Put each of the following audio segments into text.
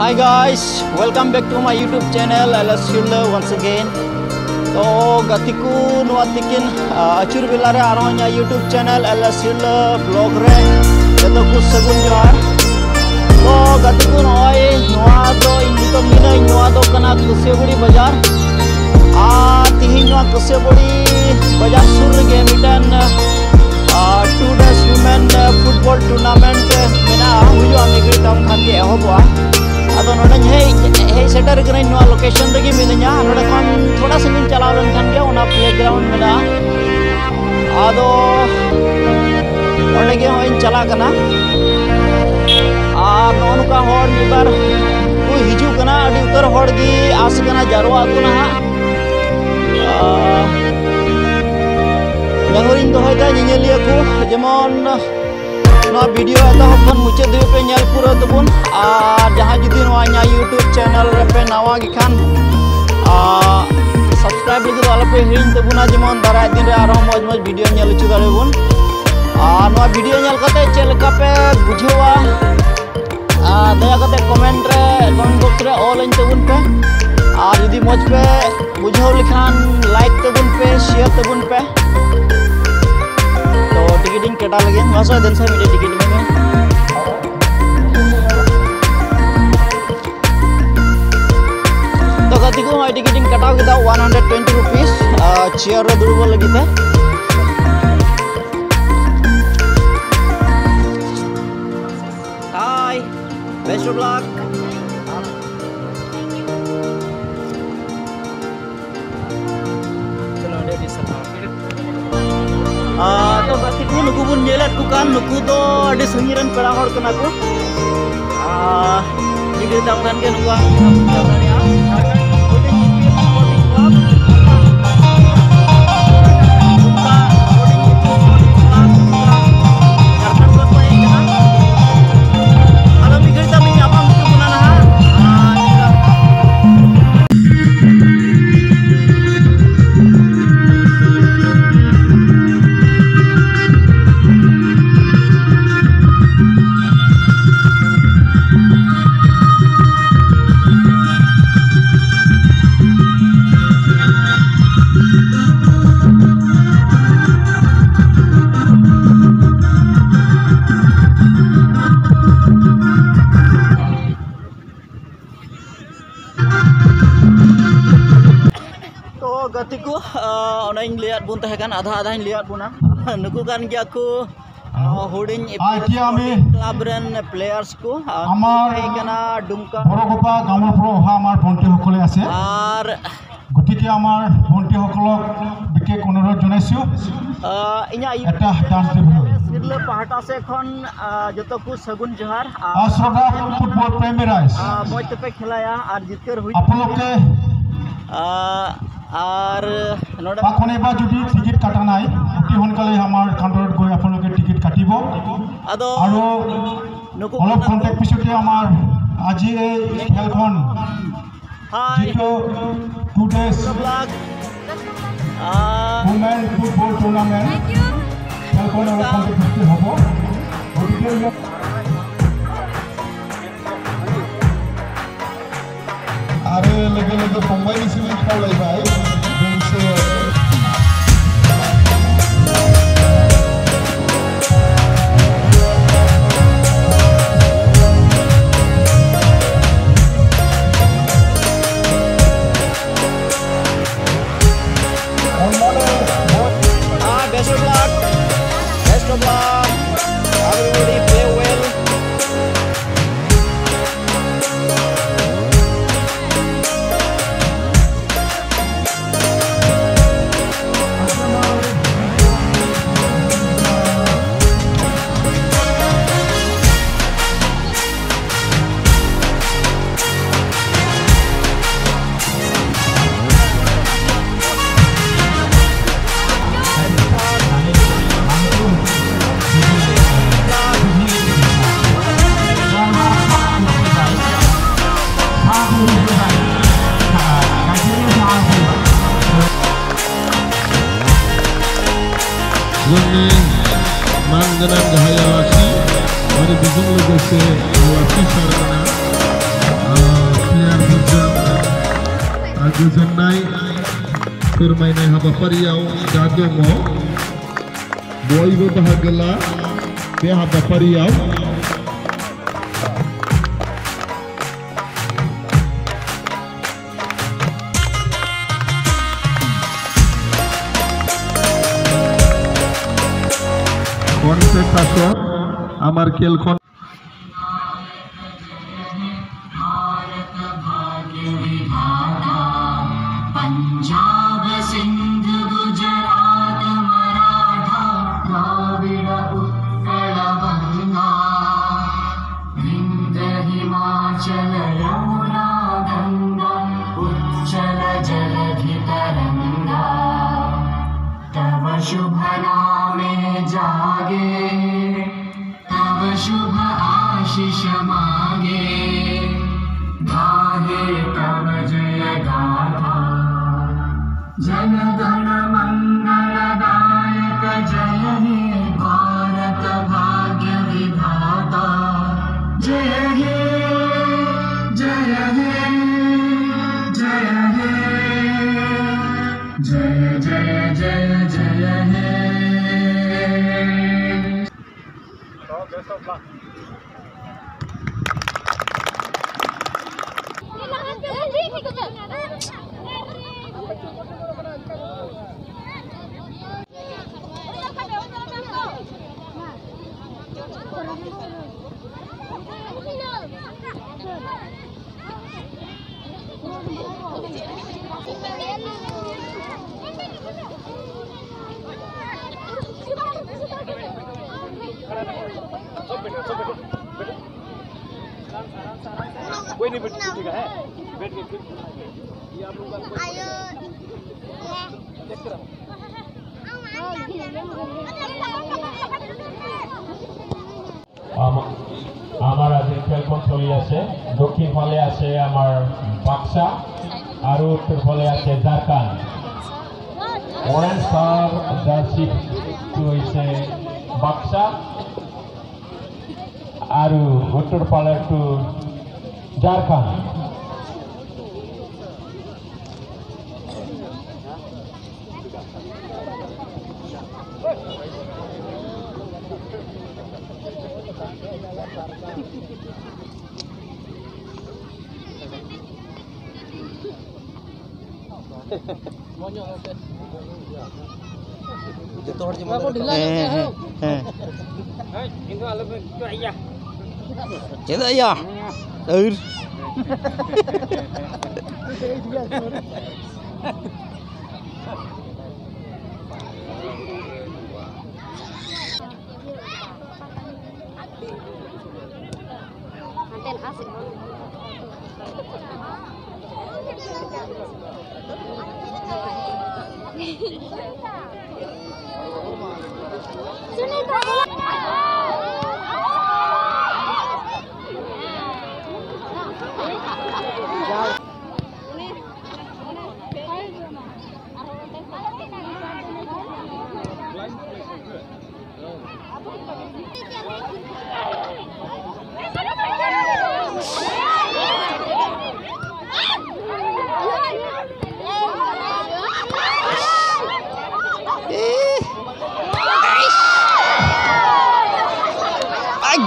Hi guys, welcome back to my YouTube channel LS Sirla once again. To gatiku nuwa tikin achur bela re aro nya YouTube channel LS Sirla blog re joto ku sagun johar. To gatiku noi nuwa do in nito mina nuwa do kana Kusiaburi bajar. A tihin nuwa Kusiaburi bajar sur rege mitan 2 days women football tournament mena huyu ami tam khan ge ehoboa. अदो नोडे हे हे shutter कने नोआ location रेगे मिनኛ नोडे खन थोड़ा संगीन चलाव लन खान गे ओना playground मेना आदो ओंडे गे होइन चला कना आ नोनका होड़ मिबार को हिजु कना अडी उतर होड़ गी आस कना जारवा को ना नेहरिन दोहयदा निनेलिया को जेमन नोआ वीडियो एतहब खन मुचाद धीरे पे नेल पूरा तबुन are जहाँ जुदी नोआ इኛ यूट्यूब चैनल रे पे नवा गे खान सब्सक्राइब लगी दो आलो पे हिड़िंग तबुना जेमन दाराय दिन रे आरो मौज मौज वीडियो नेल हचो दाड़ेबुन are नोआ वीडियो नेल कते चेद लेका पे बुझेवा दया कते कमेंट रे कमेंट बॉक्स रे ऑल इन तबुन पे are जुदी मौज पे बुझाव लेखान लाइक तबुन पे शेयर तबुन पे। तो टिकटिंग कटा लगे मासो दिन से मिले टिकट में तो गति को मैं टिकटिंग कटाव किदा 120 रुपीस चेयर रे दुड़ब लगी ते। Hi best of luck. चलो रेडी सब तो गति को नुकु बुन नेलेट को कान नुकु दो अडी संगीन रन पेड़ा होड़ कना को वीडियो दाम कान के नुकु गति को लियाद बुन तहकान आधा आधा लियाद बुना नुकु कान गया को हुडिंग क्लब रेन प्लेयर्स को आमार कना डुमका বড়গোপা গাঁৱৰ পৰা অহা আমাৰ ভণ্টিসকলে আছে are গতিকে আমাৰ ভণ্টিসকলক বিশেষ অনুৰোধ জনাইছো ইኛ এটা ডান্স দিবলৈ सिरले पाहटा से खन जतो को सगुन जोहार শ্ৰদ্ধা ফুটবল প্ৰেমী ৰাইজ मौज पे खेलाया are जितकर हुई আপোনালোকে are नोडे কোনোবা যদি টিকিট কাটা নাই অতি সোনকালে আমাৰ কাউণ্টাৰত গৈ আপোনালোকে টিকিট কাটিব আদো আৰু অলপ কণ্টেক্ট পিছতে আমাৰ আজি এই খেলখন যিটো 2 days women football tournament খেলখন অলপ কণ্টেক্ট পিছতে হ'ব গতিকে आरो लोगो लोगो फंबायनिसिम खावलायबाय दोंसे best of luck, best of luck, everybody play well. जोंनि मानगोनां गाहाय आलासि आरो बेजों लोगोसे लासै सारमोना प्लेयारफोरजों गोजोननाय फोरमायनाय हाबाफारियाव दा दङ। बयबो बाहागो ला बे हाबाफारियाव। खनसे थाथ' আমার खेलखन पंजाब सिंध गुजरात मराठा द्राविड उत्कल बंगा विंध्य हिमाचल यमुना गंगा उच्चल जलधि तरंगा तव शुभ नामे जागे तव शुभ आशीष मागे गाहे तव जय गाथा जन गण मंगलदायक जय हे भारत भाग्य विधाता जय हे जय हे जय हे जय जय जय जय हे। Best of luck. कोई नहीं बैठेगा है, बैठ के ये आप लोग देखते रहो। আমাৰ আজি খেলখন চলি আছে। দক্ষিণ ফালে আছে আমাৰ বাক্সা আৰু উত্তৰ ফালে আছে ঝাৰখণ্ড। অৰেঞ্জ কালাৰ জাৰ্চিটো হৈছে বাক্সা আৰু উত্তৰ ফালেৰটো ঝাৰখণ্ড। Chết rồi à? Ừ.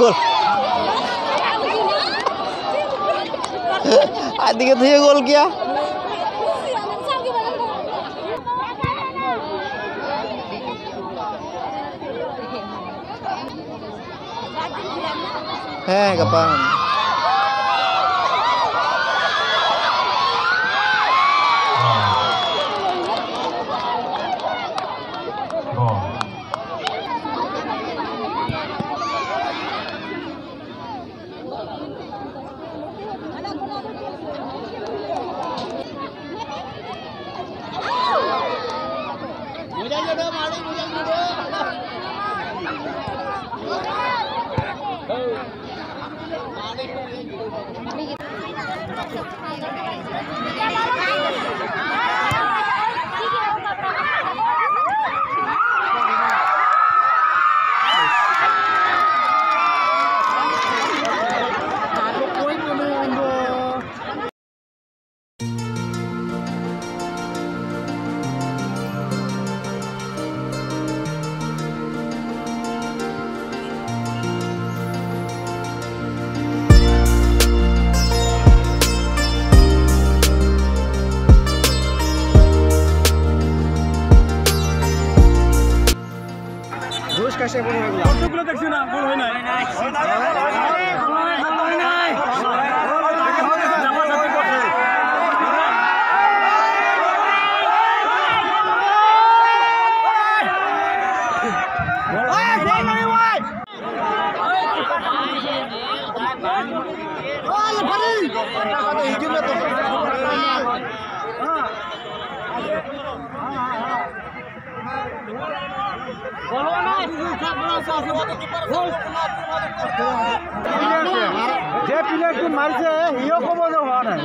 গোল আদিকে থেকে গোল কিয়া। হ্যাঁ kapan কতগুলো দেখছি না গোল হয় নাই হয় নাই যে প্লেয়ারটো মাৰিছে সিও ক'ব যে হোৱা নাই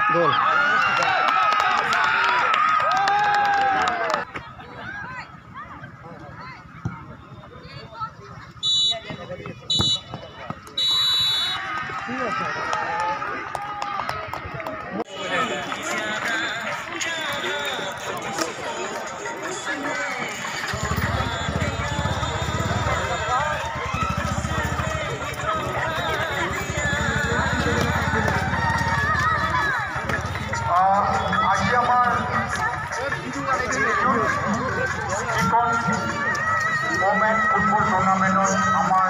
গোল। আজি আমাৰ ওমেন ফুটবল টুৰ্ণামেণ্টত আমাৰ